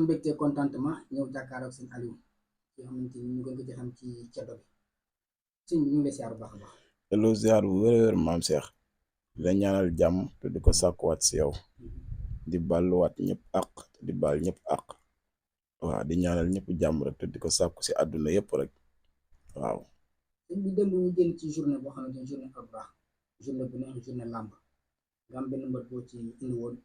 am mbégte contentement ñëw jàkkaaroog sëñ Aliou yoo xamante ni ñu gën ko xam ci ceddo bi sëñ bi ñu ngi lay siyaar bu baax a baax. Hello ziar bu wér maam Cheikh di la ñaanal jàmm te di ko sàkkuwaat si yow di balluwaat ñëpp àq te di baal ñëpp àq waaw di ñaanal ñëpp jàmm rek te di ko sàkku si àdduna yëpp rek waaw. sëñ bi démb ñu génn ci journée boo xamante ni journée ab baax journée bu neex journée làmb nga am benn mbër boo ci indi woon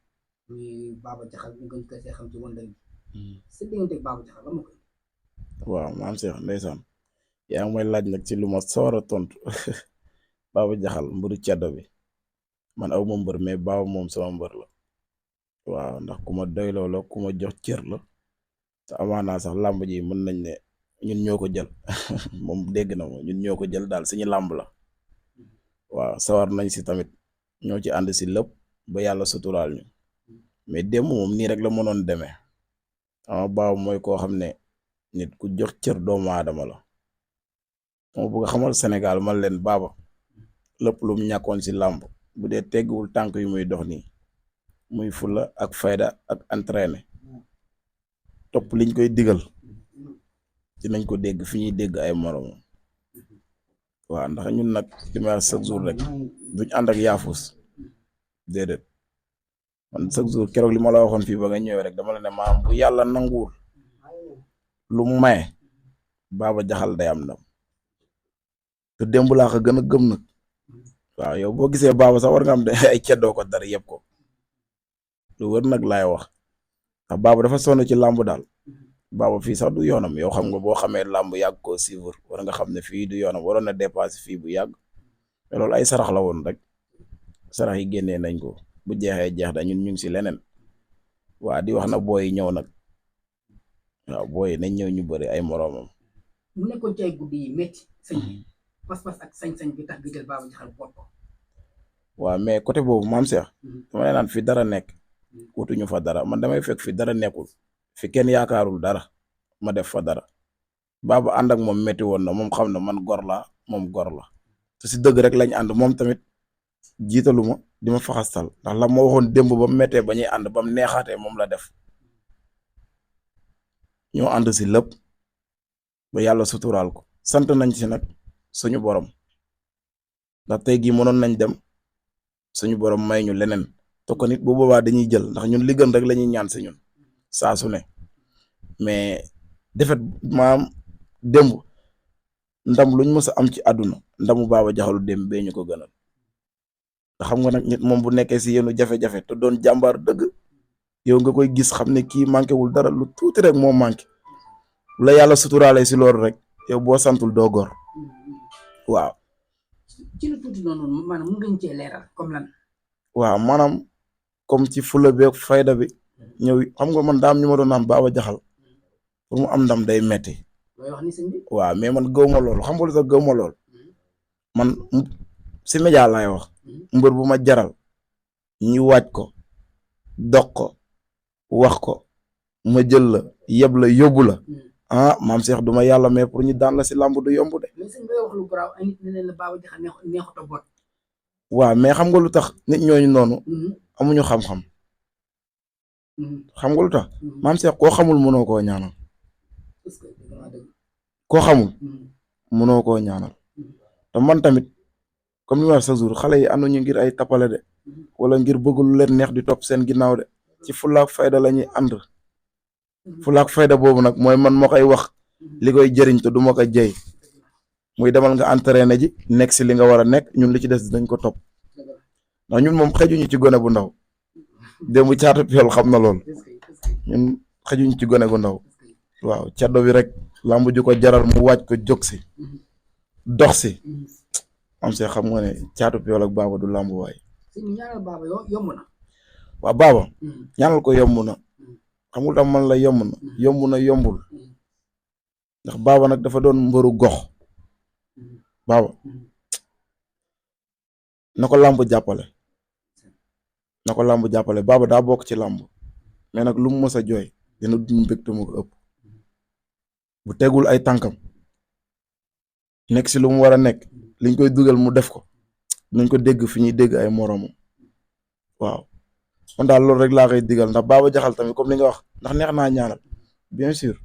muy Baba Jaxal ñu gën ko see xam ci wëndëng bi sa diggante ak Baba Jaxal la ma koy. waaw maam Cheikh ndeysaan yaa ngi may laaj nag ci lu ma sawar a tontu Baba Jaxal mbëru ceddo bi man aw ma mbër mais Baba moom sama mbër la waaw ndax ku ma doyloo la ku ma jox cër la te amaanaa sax làmb ji mën nañ ne ñun ñoo ko jël moom dégg na ma ñun ñoo ko jël daal suñu làmb la waaw sawar nañ si tamit ñoo ci ànd si lépp ba yàlla suturaal ñu mais démb moom nii rek la mënoon demee ama Baba mooy koo xam ne nit ku jox cër doomu aadama la moo bëgg xamal Sénégal man leen Baba lépp lu mu ñàkkoon si làmb bu dee tegguwul tànk yu muy dox nii muy fula ak fayda ak entraîné topp liñ koy digal dinañ ko dégg fi ñuy dégg ay moromam waaw ndax ñun nag li may wax chaque jour rek duñ ànd ak yaafus déedéet man chaque jour keroog li ma la waxoon fii ba nga ñëwee rek dama la ne maam bu yàlla nanguwul lu mu maye Baba Jaxal day am ndam te démb laa ko gën a gëm nag waaw yow boo gisee Baba sax war nga am de ay ceddoo ko dara yëpp ko lu wër nag laay wax ndax Baba dafa sonn ci làmb daal Baba fii sax du yoonam yow xam nga boo xamee làmb yàgg koo suivre war nga xam ne fii du yoonam waroon na dépassé fii bu yàgg mais loolu ay sarax la woon rek sarax yi génnee nañ ko bu jeexee jeex da ñun ñu ngi si leneen waa di wax na booy ñëw nag waaw booy nañ ñëw ñu bëri ay moroomam. mu nekkoon ci ay guddi yi métti sëñ bi pas-pas ak sañ-sañ bi tax bi jël Baba Jaxal boot ko. waaw mais côté boobu maam Cheikh dama lay naan fi dara nekk wutuñu fa dara man damay fekk fi dara nekkul fi kenn yaakaarul dara ma def fa dara Baba ànd ak moom métti woon na moom xam na man gor la moom gor la te si dëgg rek lañ ànd moom tamit jiitalu ma di ma faxastal ndax la ma waxoon démb ba mu méttee ba ñuy ànd ba mu neexaatee moom la def ñoo ànd si lépp ba yàlla suturaal ko sant nañ si nag suñu borom ndax tey gii mënoon nañ dem suñu borom may ñu leneen te ko nit bu boobaa dañuy jël ndax ñun li gën rek la ñuy ñaan si ñun saa su ne mais defet maam démb ndam luñ mës a am ci àdduna ndamu Baba Jaxalu démb bee ñu ko gënal te xam nga nag nit moom bu nekkee si yéenu jafe-jafe te doon jàmbaar dëgg yow nga koy gis xam ne kii manqué wul dara lu tuuti rek moo manqué la yàlla suturaale si loolu rek yow boo santul doo gor waaw. ci lu tuuti noonu maanaam mun nga cee leeral comme lan. waaw maanaam comme ci fula bi ak fayda bi ñëw xam nga man daam ñu ma doon naan Baba Jaxal pour mu am ndam day metti looy wax ni sëñ bi. waaw mais man gëw ma loolu xam nga lu tax gëw ma lool man si média laay wax mbër bu ma jaral ñi waaj ko dox ko wax ko ma jël la yeb la yóbbu la ah maam Cheikh duma yàlla mais pour ñu daan la si làmb du yomb de. mais sëñ bi wax lu garaaw ay nit ne la Baba Jaxal neexut a boot. waaw mais xam nga lu tax nit ñooñu noonu amuñu xam-xam xam nga lu tax maam Cheikh koo xamul mënoo koo ñaanal koo xamul mënoo koo ñaanal te man tamit comme li ma wax chaque jour xale yi ànduñu ngir ay tapale de wala ngir bëgg lu leen neex di topp seen ginnaaw de ci fulaak fayda la ñuy ànd fulaak fayda boobu nag mooy man ma koy wax li koy jëriñ te du ma ko jëy muy demal nga entraîné ji nekk si li nga war a nekk ñun li ci des dañ ko topp ndax ñun moom xejuñu ci gone bu ndaw démb caatu piol xam na lool ñun xejuñu ci gone gu ndaw waaw caddo bi rek lamb ju ko jaral mu waaj ko jóg si dox si am see xam nga ne caatu piol ak Baba du lamb waay. ñaanal Baba yomb na. waaw Baba ñaanal ko yomb na xam nga tam man la yomb na yombul ndax Baba nag dafa doon mbëru gox Baba na ko làmb jàppale Baba daa bokk ci làmb mais nag lu mu mës a jooy dina duñ mbégte mu ko ëpp bu tegul ay tànkam nekk si lu mu war a nekk liñ koy dugal mu def ko dinañ ko dégg fi ñuy dégg ay moroomam waaw man daal loolu rek laa koy digal ndax Baba Jaxal tamit comme li nga wax ndax neex naa ñaanal bien sûr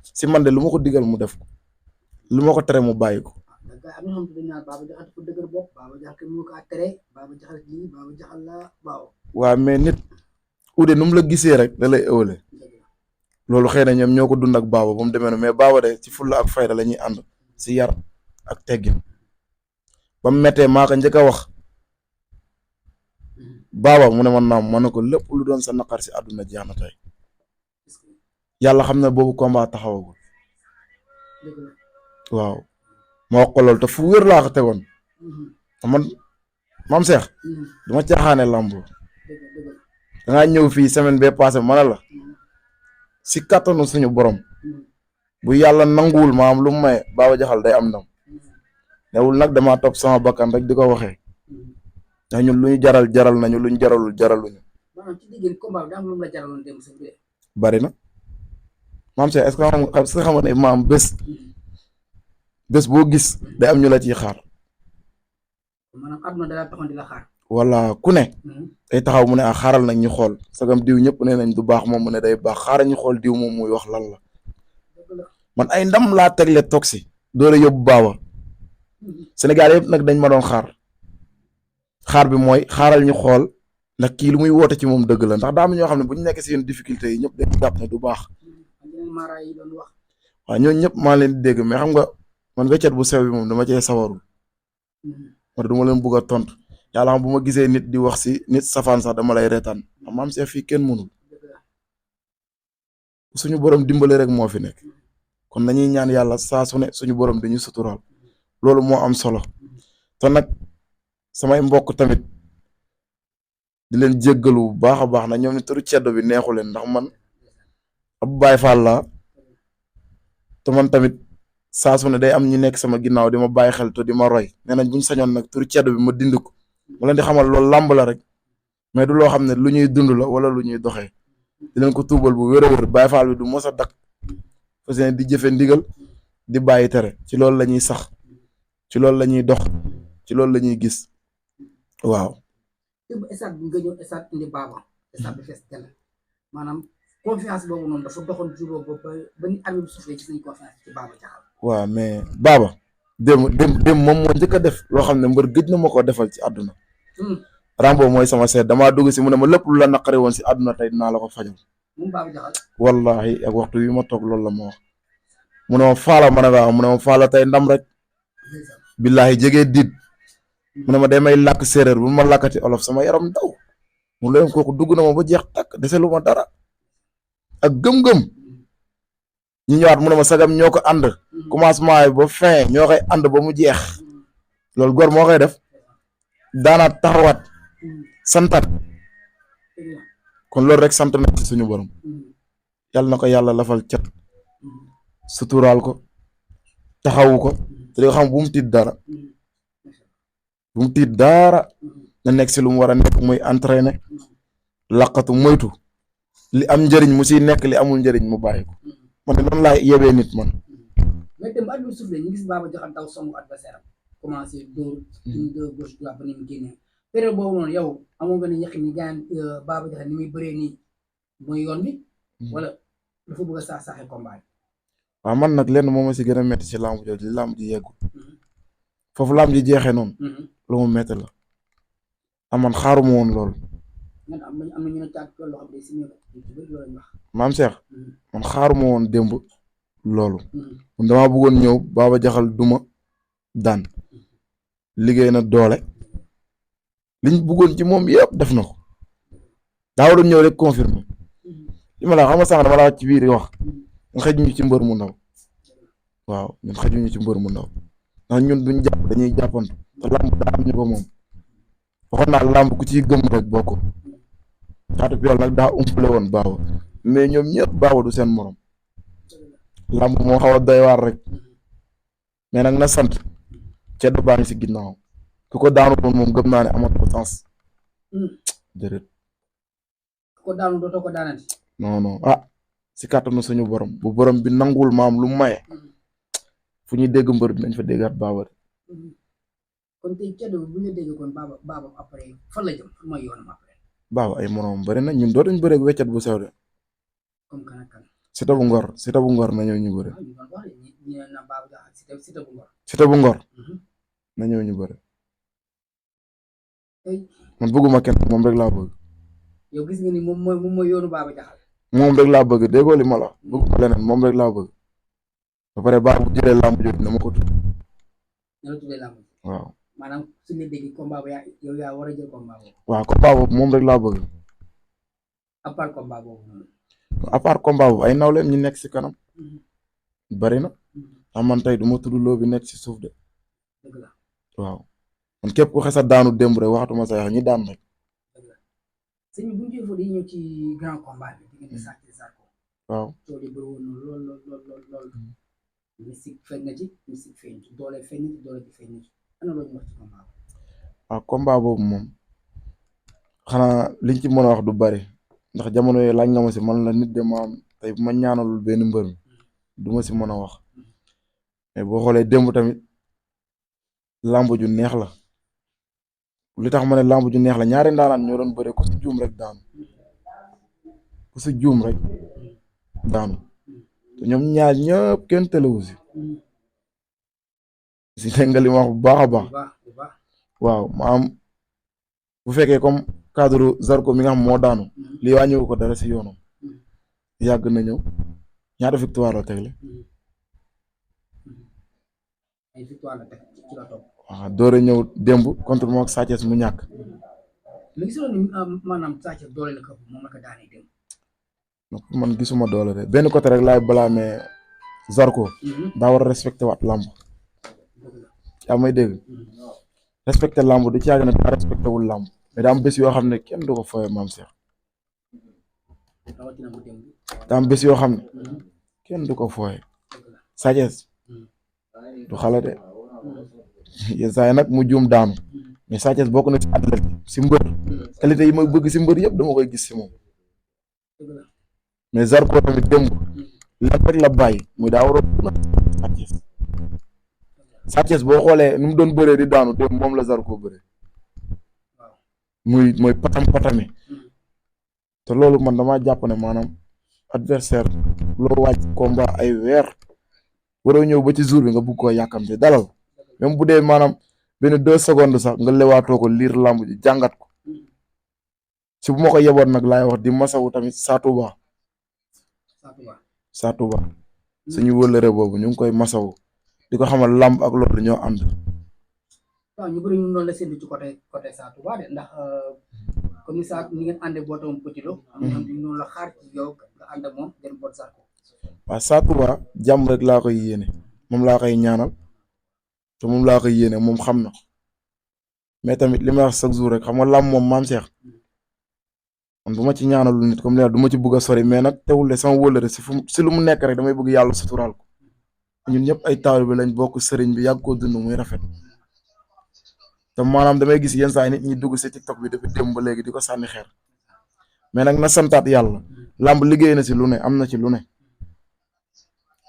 si man de lu ma ko digal mu def ko lu ma ko tere mu bàyyi ko. da am na xam te dañ naan Baba Jaxal dafa dëgër bopp Baba Jaxal kenn mënu ko tere Baba Jaxal lii Baba Jaxal la waaw. waaw mais nit ude nu mu la gisee rek da lay ëwale loolu xëy na ñoom ñoo ko dund ak Baba ba mu demee noonu mais Baba de ci fulla ak fayda la ñuy ànd si yar ak teggin ba mu méttee maa ko njëkk a wax Baba mu ne ma naam ma ne ko lépp lu doon sa naqar si àdduna jeex na tey yàlla xam ne boobu combat taxawagul waaw ma wax ko loolu te fu wér laa ko tegoon man maam Cheikh dama caaxaane lamb dangaa ñëw fii semaine bee passé ma ne la si kattanu suñu borom bu yàlla nanguwul ma am lu mu maye Baba Jaxal day am ndam newul nag damaa topp sama bakkan rek di ko waxee ndax ñun lu ñu jaral nañu lu ñu jaralul jaraluñu. maanaam ci diggante combat bi daa am lu mu la jaraloon dem sa biir. bari na maam Cheikh est-ce que xam nga ne maam bés boo gis day am ñu la ciy xaar. maanaam àdduna da la taxoon di la xaar. wala ku ne. day taxaw mu ne ah xaaral nañ ñu xool sagam diw ñëpp nee nañ du baax moom mu ne day baax xaaral ñu xool diw moom muy wax lan la man ay ndam laa tegle toog si doole yóbbu Baba Sénégal yëpp nag dañ ma doon xaar bi mooy xaaral ñu xool ndax kii lu muy woote ci moom dëgg la ndax daa am ñoo xam ne bu ñu nekk si yenn difficulté yi ñëpp dañ jàpp ne du baax waaw ñooñu ñëpp maa leen di dégg mais xam nga man weccet bu sew bi moom dama cee sawarul man du ma leen bugg a tontu yàlla xam bu ma gisee nit di wax si nit safaan sax dama lay reetaan maam Cheikh fii kenn mënul suñu borom dimbale rek moo fi nekk kon nañuy ñaan yàlla saa su ne suñu borom dañu suturaal loolu moo am solo te nag samay mbokk tamit di leen jéggalu bu baax a baax na ñoom ni turu ceddo bi neexu leen ndax man ab Baay Faal laa te man tamit saa su ne day am ñi nekk sama ginnaaw di ma bàyyi xel te di ma roy nee nañ buñ sañoon nag turu ceddo bi ma dind ko mu leen di xamal loolu làmb la rek mais du loo xam ne lu ñuy dund la wala lu ñuy doxee di leen ko tuubal bu wér a wér Baay Faal bi du mos a dakk fas yéene di jëfe ndigal di bàyyi tere ci loolu la ñuy sax ci loolu la ñuy dox ci loolu la ñuy gis waaw. démb stade bi nga ñëw stade indi Baba stade bi fees dell maanaam confiance boobu noonu dafa doxoon juróom ba ni arbitre bi soufflé gis nañ confiance ci Baba Jaxal. waaw mais Baba démb moom moo njëkk a def loo xam ne mbër gëj na ma ko defal ci àdduna. Rambo mooy sama seet damaa dugg si mu ne ma lépp lu la naqari woon si àdduna tey dinaa la ko fajal. moom Baba Jaxal. wallahi ak waxtu wi ma toog loolu la ma wax mu ne ma faala ma ne waaw mu ne ma faala tey ndam rek. billahi jege diit mu ne ma day may làkk séeréer bu ma làkkati olof sama yaram daw mu leen kooku dugg na ma ba jeex takk deselu ma dara ak gëm-gëm ñu ñëwaat mu ne ma sagam ñoo ko ànd commencement yi ba fin ñoo koy ànd ba mu jeex loolu góor moo koy def daanaat taxawaat santaat kon loolu rek sant nañ ci suñu borom yàlla na ko yàlla lafal cat suturaal ko taxawu ko te di xam bu mu tiit dara bu mu tiit dara na nekk si lu mu war a nekk muy entraîner laqatu moytu li am njëriñ mu siy nekk li amul njëriñ mu bàyyi ko man de noonu laay yebee nit man. mais dem ba at bi suuf ñu gis Baba Jaxal daw songu adversaire am commencé dóor une deux gauche droite ba ni mu génnee période boobu noonu yow amoo nga ni ñax ni gaañ Baba Jaxal ni muy bëree nii mooy yoon bi wala dafa bëgg a saaxee combat yi. waaw man nag lenn moo ma si gën a métti si lamb jooju li lamb ji yeggul foofu lamb ji jeexee noonu lu mu métti la man xaaruma woon loolu. am na ñu ne caat loo xam ne si ñoom loolu wax. maam Cheikh man xaaruma woon démb loolu man damaa bëggoon ñëw Baba Jaxal duma daan liggéey na doole liñ bëggoon ci moom yëpp def na ko daa waroon ñëw rek confirmer li ma la xam nga sànq dama la wax ci biir wax ñun xajuñu ci mbër mu ndaw waaw ñun xajuñu ci mbër mu ndaw ndax ñun duñ jàpp dañuy jàppantu te làmb daa am ñu ko moom waxoon naa làmb ku ciy gëm rek bokk Caatu Piol nag daa umpale woon Baba mais ñoom ñëpp Baba du seen morom làmb moo xaw a doy waar rek mais nag na sant ceddo baa ngi si ginnaaw ku ko daanu woon moom gëm naa ne amat ko sens déedéet ko daanu dootoo ko daanati non si kàttanu suñu borom bu borom bi nanguwul maam lu maye fu ñuy dégg mbër dinañ fa déggaat Baba de. kon tey ceddo bu ñu dégg kon Baba après fan la jëm mooy yoonam après. Baba ay moroom bëri na ñun dootuñ bëreeg weccet bu sew de. comme kan ak kan. Siteu bu Ngor Siteu bu Ngor na ñëw ñu bëre. waaw ñu doon wax ñi na Baba Diakhal Siteu bu Ngor. Siteu bu Ngor na ñëw ñu bëre. man bëgguma kenn moom rek laa bëgg. yow gis nga ni moom mooy yoonu Baba Diakhal. moom rek laa bëgg déggoo li ma la bëgguma leneen moom rek laa bëgg. ba pare baax bu jëlee làmb jooju na ma ko tudd. na la tuddee làmb. waaw maanaam suñu dégg combat ba yow yaa war a jël combat boobu. waaw combat boobu moom rek laa bëgg. à part combat boobu noonu. à part combat boobu ay nawleen ñu nekk si kanam. bari na. am man tey du ma tudd loo bi nekk si suuf de. dëgg la waaw man képp ku xesa daanu démb rek waxatuma sa yax ñi daan rek. dëgg la sëñ bi bu ñu jëfoo dañuy ñëw ci grand combat bi diggante Sa Thiès Zarko. waaw coow li bëri woon na lool. mystique feeñ na ci mystique feeñ ci doole feeñ na ci doole ji feeñ na ci ana loolu ñu wax ci combat bi. waaw combat boobu moom xanaa liñ ci mën a wax du bari ndax jamono yooyu laaj nga ma si man la nit de ma am tey bu ma ñaanalul benn mbër mi du ma si mën a wax mais boo xoolee démb tamit làmb ju neex la li tax ma ne làmb ju neex la ñaari ndaanaan ñoo doon bëre ku si juum rek daanu te ñoom ñaar ñëpp kenn tëlewu si dégg nga li ma wax bu baax a baax waaw ma am bu fekkee comme cadre Zarko mi nga xam moo daanu lii wàññiwu ko dara si yoonam yàgg na ñëw ñaata victoire la tegle ay victoire la teg ci la topp. waaw doore ñëw démb contre moom ak Sa Thiès mu ñàkk. mais gisoon ni maanaam Sa Thiès doole la ko moom la ko daanee démb. donc man gisuma doole de benn côté rek laay blâmer Zarko daa war a respecté waat làmb yaa may dégg respecté làmb du caagi ne daa respecté wul làmb mais daa am bés yoo xam ne kenn du ko fooye maam Cheikh rawatina bu démb. daa am bés yoo xam ne kenn du ko fooye Sa Thiès du xale de yenn saa yi nag mu juum daanu mais Sa Thiès bokk na ci athlète si mbër qualité yi ma bëgg si mbër yëpp dama koy gis si moom mais Zarko tamit démb lépp rek la bàyyi muy daa war a Sa Thiès Sa Thiès boo xoolee nu mu doon bëree di daanu démb moom la Zarko bëree mooy patami te loolu man damaa jàpp ne maanaam adversaire loo wàcc combat ay weer waroo ñëw ba ci jour bi nga bugg koo yàkkamte dalal même bu dee maanaam benn 2 secondes sax nga lewaatoo ko liir làmb ji jàngat ko si bu ma ko yeboon nag laay wax di masawu tamit Sa Touba suñu wëllëre boobu ñu ngi koy masawu di ko xamal làmb ak loolu ñoo ànd. waaw ñu bëri ñu noonu la séntu ci côté Sa Touba de ndax comme ni ni ngeen àndee bootam Petit Lo. am na noonu la xaar ci yow nga ànd ak moom dem boot Zarko. waaw Sa Touba jàmm rek laa koy yéene moom laa koy ñaanal te moom laa koy yéene moom xam na mais tamit li ma wax chaque jour rek xam nga làmb moom maam Cheikh man bu ma ci ñaanalul nit comme du ma ci bëgg a sori mais nag teewul de sama wëllëre si lu mu nekk rek damay bëgg yàlla suturaal ko ñun ñëpp ay taalibe lañ bokk sëriñ bi yàgg koo dund muy rafet te maanaam damay gis yenn saa yi nit ñi dugg si TikTok bi depuis démb ba léegi di ko sànni xeer mais nag na santaat yàlla làmb liggéey na si lu ne am na ci lu ne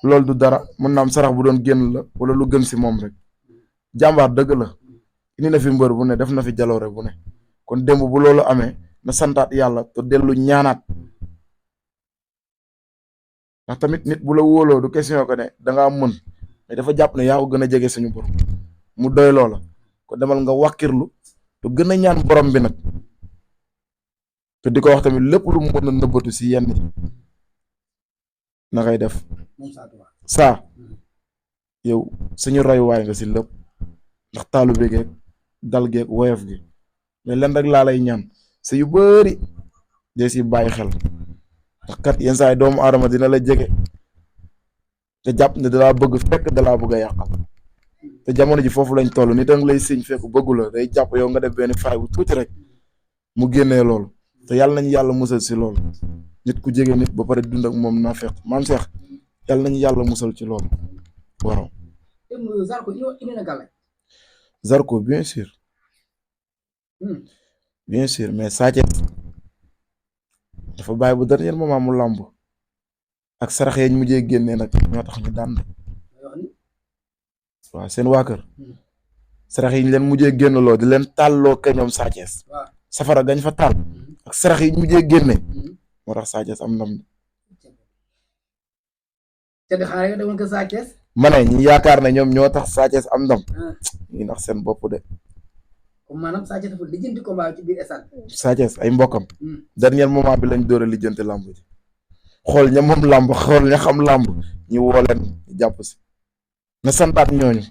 loolu du dara mën na am sarax bu doon génn la wala lu gën si moom rek jàmbaar dëgg la indi na fi mbër bu ne def na fi jaloore bu ne kon démb bu loolu amee na santaat yàlla te dellu ñaanaat ndax tamit nit bu la wóoloo du question ko ne dangaa mën mais dafa jàpp ne yaa ko gën a jege suñu borom mu doy loola ko demal nga wàkkirlu te gën a ñaan borom bi nag te di ko wax tamit lépp lu mu mën a nëbbatu si yenn yi na koy def saa yow suñu royuwaay nga si lépp ndax taalu bi geeg dal geeg woyof gi mais len rek laa lay ñaan sa yu bëri dee si bàyyi xel ndax kat yenn saa yi doomu aadama dina la jege te jàpp ne dalaa bëgg fekk dalaa bëgg a yàqal te jamono ji foofu lañ toll nit a ngi lay siñ fekk bëggu la day jàpp yow nga def benn faay bu tuuti rek mu génnee loolu te yàlla nañu yàlla musal si loolu nit ku jege nit ba pare dund ak moom naa fekk maam Cheikh yàlla nañu yàlla musal ci loolu waaw. Zarko bien sûr mais Sa Thiès dafa bàyyi bu dernier moment mu làmb ak sarax yañ mujjee génnee nag ñoo tax ñu daan waaw seen waa kër sarax yi ñu leen mujjee génnloo di leen tàlloo ke ñoom Sa Thiès safara gañ fa taal ak sarax yi mujjee génne moo tax Sa Thiès am ndam te di xaar nga demoon ko Sa Thiès. ma ne ñi yaakaar ne ñoom ñoo tax Sa Thiès am ndam ñi ndax seen bopp de. comme maanaam Sa Thiès dafa lijjanti combat ci biir stade. Sa Thiès ay mbokkam dernier moment bi lañ door a lijjanti làmb ji xool ña moom làmb xool ña xam làmb ñu woo leen jàpp si na santaat ñooñu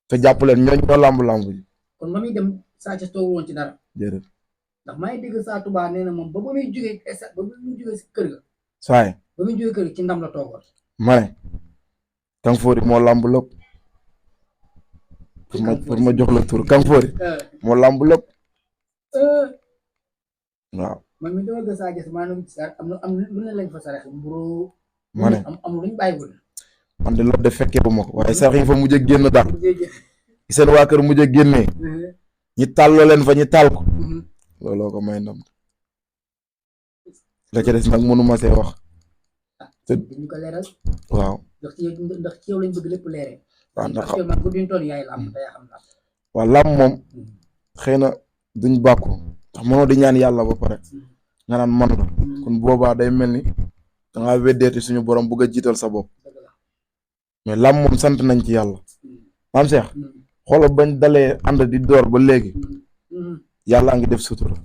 te jàpp leen ñooñu ñoo làmb ji. kon ba muy dem Sa Thiès toogul woon ci dara. jërëjëf ndax maa ngi dégg Sa Touba nee na moom ba muy jógee stade ba muy jógee si kër ga. saay ba muy jógee kër ga ci ndam la toogoon. ma ne Kanfoori moo làmb lépp pour ma jox la tur Kanfoori moo làmb lépp waaw. man mi dama gis Sa Thiès maanaam am lu ne lañ fa sarax mburu ma ne am luñ bàyyiwul. man de loolu de fekkee bu ma ko waaye sax yi fa mujj a génn daal seen waa kër mujj a génnee ñi tàlloo leen fa ñi taal ko looloo ko may ndam la ca des nag mënuma see wax. te duñ ko leeral. waaw ndax ci yow lañ bëgg lépp leeree. waaw ndax parce que man bu duñ toll yaay làmb te yaa xam làmb. waaw làmb moom xëy na duñ bàkku ndax mënoo di ñaan yàlla ba pare nga naan man la kon boobaa day mel ni dangaa weddeeti suñu borom bëgg a jiital sa bopp mais làmb moom sant nañ ci yàlla maam Cheikh xoolal bañ dalee ànd di door ba léegi yàlla a ngi def sutura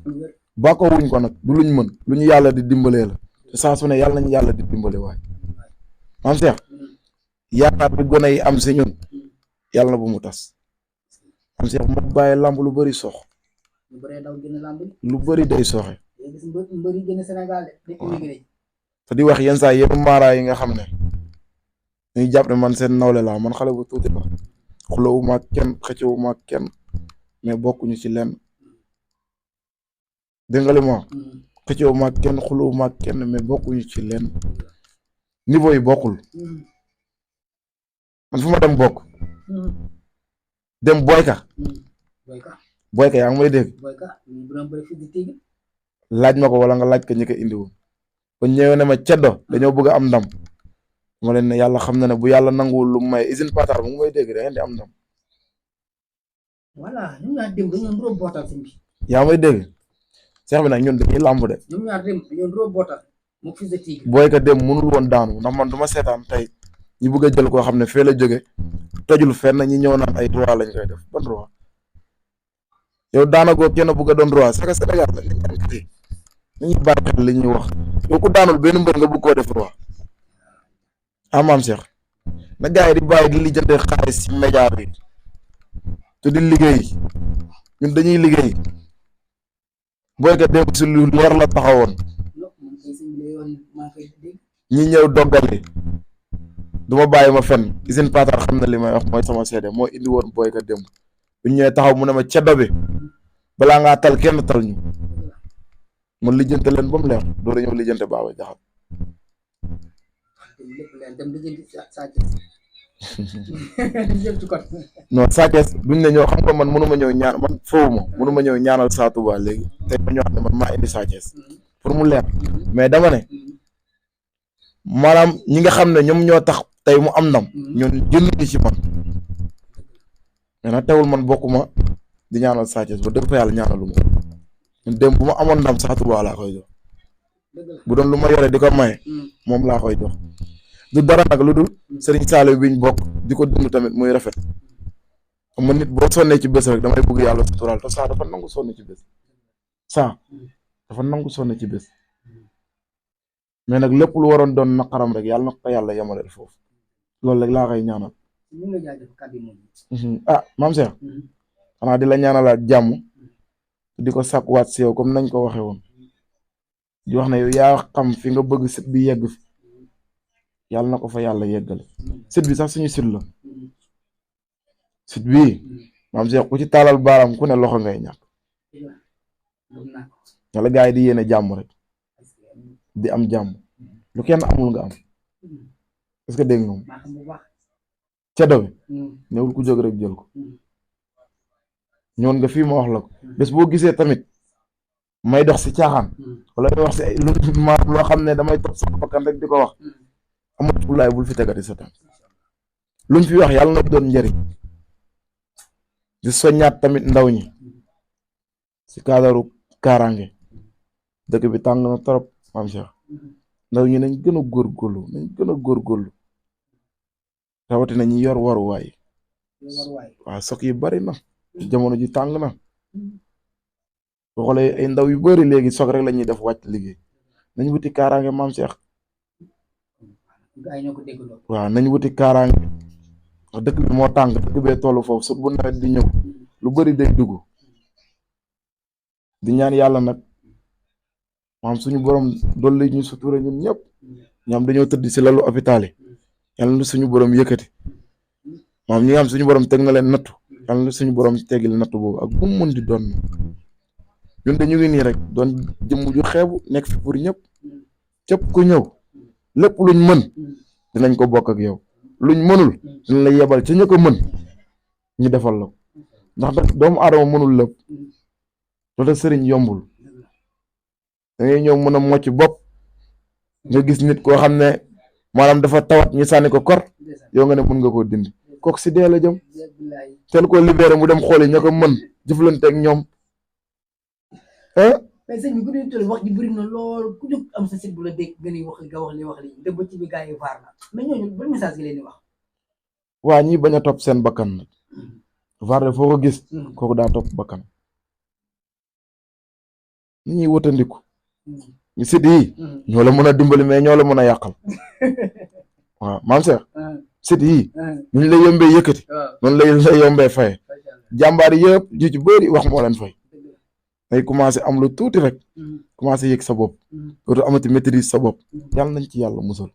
bàkkoo wuñ ko nag du luñ mën lu ñu yàlla di dimbalee la te saa su ne yàlla nañu yàlla di dimbale waaye maam Cheikh yaakaar bi gone yi am si ñun yàlla na bu mu tas maam Cheikh ma bàyyi làmb lu bëri sox lu bëri day soxe te di wax yenn saa yenn maara yi nga xam ne ñuy jàpp ne man seen nawle laa man xale bu tuuti la xulawuma ak kenn xëccewuma ak kenn mais bokkuñu ci lenn dégg nga li ma xëccewuma ak kenn xulawuma ak kenn mais bokkuñu ci lenn niveau yi bokkul man fu ma dem bokk dem boyka yaa ngi may dégg laaj ma ko wala nga laaj ko ñi ko indiwoon ba ñëwee ne ma ceddo dañoo bëgg a am ndam ma leen ne yàlla xam na ne bu yàlla nanguwul lu may usine Patar mu ngi may dégg da ngeen di am ndam. voilà ñun ñaar dem dañoo ndróo bootal sëñ bi. yaa may dégg seex bi nag ñun dañuy làmb de. ñun ñaar dem dañoo ndróo bootal mu fils de Tigre. booy ka dem mënul woon daanu ndax man du ma seetaan tey ñu bëgg a jël koo xam ne fee la jóge tojul fenn ñi ñëw naan ay droit lañ koy def ban droit yow daanakoo kenn bëgg a doon droit c'est que Sénégal la ñu bàyyi xel li ñuy wax yow ku daanul benn mbër nga bëgg koo def droit. ah maam Cheikh na gars yi di bàyyi di lijjante xaalis ci média bi te di liggéey ñun dañuy liggéey booy ka dem si lu leer la taxawoon ñi ñëw doggali du ma bàyyi ma fenn usine Patar xam na li may wax mooy sama seede moo indi woon booy ka dem bu ñëwee taxaw mu ne ma ceddo bi balaa ngaa tal kenn tal ñu man lijjante leen ba mu leer doo dañoo lijjante Baba Jaxal non Sa Thiès duñ ne ñëw xam nga man mënuma ñëw ñaan man foofu ma mënuma ñëw ñaanal Sa Touba léegi tey ma ñu wax ne man maa indi Sa Thiès pour mu leer mais dama ne maanaam ñi nga xam ne ñoom ñoo tax tey mu am ndam ñoom jënd ci man mais nag teewul man bokkuma di ñaanal Sa Thiès ba dëgg fa yàlla ñaanaluma ñun dem bu ma amoon ndam Sa Touba laa koy jox bu doon lu ma yore di ko maye moom laa koy jox du dara nag lu dul Serigne Saliou bi ñu bokk di ko dund tamit muy rafet xam nga nit boo sonnee ci bés rek damay bëgg yàlla suturaal te saa dafa nangu sonn ci bés dafa nangu sonn ci bés mais nag lépp lu waroon doon naqaram rek yàlla na ko yàlla yemaleel foofu loolu rek laa koy ñaanal. ah maam Cheikh xanaa di la ñaanalaat jàmm di ko sàkkuwaat si yow comme nañ ko waxee woon di wax ne yow yaa xam fi nga bëgg sët bi yegg fi yàlla na ko fa yàlla yeggale sët bi sax suñu sët la sët bii maam Cheikh ku ci taalal baaraam ku ne loxo ngay ñàkk wala gars yi di yéene jàmm rek di am jàmm lu kenn amul nga am est-ce que dégg nga moom ceddo bi ñëwul ku jóg rek jël ko ñëwoon nga fii ma wax la ko bés boo gisee tamit may dox si caaxaan wala may wax si ay lu maanaam loo xam ne damay topp sama bakkan rek di ko wax amatulaay bul fi tegati sa tànk luñ fi wax yàlla na doon njëriñ di soññaat tamit ndaw ñi si kaadaru kaaraange dëkk bi tàng na trop maam Cheikh ndaw ñi nañ gën a góorgóorlu rawatina ñi yor waruwaay waruwaay waaw sok yi bari na jamono ji tàng na boo xoolee ay ndaw yu bari léegi sok rek la ñuy def wàcc liggéey nañ wuti kaaraange maam Cheikh gaa yi ñoo ko déggandoo waaw nañ wuti kaaraange wax dëkk bi moo tàng dëkk bee tollu foofu su bu nawet di ñëw lu bari day dugg di ñaan yàlla nag maam suñu borom dolli ñu sutura ñun ñëpp ñoom dañoo tëdd si lalu hôpital yi yàlla na suñu borom yëkkati maam ñi nga xam suñu borom teg na leen nattu yàlla na suñu borom teggil nattu boobu ak bu mu mën di doon ñun dañu ngi nii rek doon jëmm ju xeebu nekk fi pour ñëpp képp ku ñëw lépp luñ mën dinañ ko bokk ak yow luñ mënul dinañ la yebal ci ña ko mën ñu defal la ko ndax doomu aadama mënul lépp loolu sëriñ yombul da ngay ñëw mën a mocc bopp nga gis nit koo xam ne maanaam dafa tawat ñu sànni ko kor yow nga ne mën nga koo dindi kooku si dee la jëm teel koo libéré mu dem xooli ña ko mën jëflante ak ñoom mais sëñ bi ku ñuy toll wax ji bëri na lool ku jóg am sa sit bu la dégg nga ni wax li dem ba ci bi gars yi vaar na mais ñooñu ban message gi leen di wax waa ñi bañ a topp seen bakkan nag vaar de foo ko gis kooku daa topp bakkan ni ñuy wëtandiku ñu sit yi ñoo la mën a dimbali mais ñoo la mën a yàqal waaw maam Cheikh sit yi ñu la yombee yëkkati noonu la yombee faye jàmbaar yëpp ji ci bëri wax moo leen fay day commencé am lu tuuti rek commencé yëg sa bopp dootu amati maîtrise sa bopp yàlla nañ ci yàlla musal